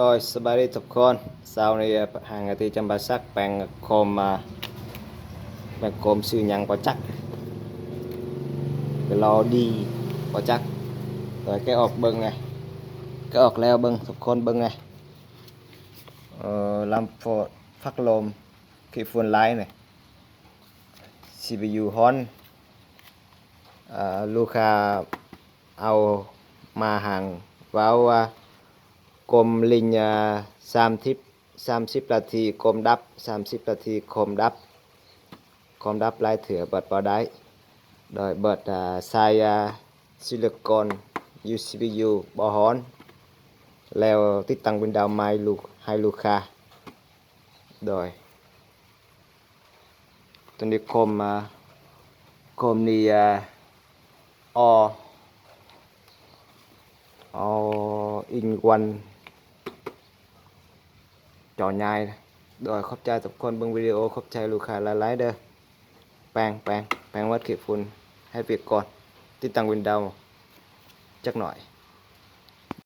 ໂດຍ ສະບາຍດີທຸກຄົນ. ເຊົ້ານີ້ ຫາງກະຕິຈຳປາສັກແປງໂຄມມາ ແປງໂຄມຊື່ຫຍັງບໍ່ຈັກ ກໍລໍດີບໍ່ຈັກ. ໂດຍ ແກະອອກເບິ່ງແດ່ ແກະອອກແລ້ວເບິ່ງ ທຸກຄົນເບິ່ງແດ່. ເອີ ລຳໂພງ ພັດລົມ ຂີ້ຝຸ່ນຫຼາຍນີ້ ຊີພີຢູຮ້ອນ. ເອີ ລູກຄ້າເອົາມາຫາງ ເວົ້າວ່າກົມລິງ ເອີ ສາມສິບ ສາມສິບນາທີກົມດັບ ສາມສິບນາທີຄົມດັບ ຄອມດັບຫຼາຍເທື່ອເບິດບໍ່ໄດ້ ໂດຍເບິດ ອາ ສາຍ ອາ ຊິລິຄອນ ຢູ ຊີພີຢູ ບໍ່ຮ້ອນ ແລ້ວຕິດຕັ້ງວິນດາວໃໝ່ລູກ ໃຫ້ລູກຄ້າ. ໂດຍ ໂຕນີ້ຄົມ ອາ ຄົມນີ້ ອາ ອໍ ອໍ ອິນວັນ ຈໍໃຫຍ່. ໂດຍ ຂອບໃຈທຸກຄົນເບິ່ງວິດີໂອ ຂອບໃຈລູກຄ້າຫຼາຍໆເດີ. ແປງ ແປງ ແປງວັດຂີ້ຝຸ່ນ ໃຫ້ວຽກກ່ອນ ຕິດຕັ້ງວິນດາວຈັກໜ້ອຍ.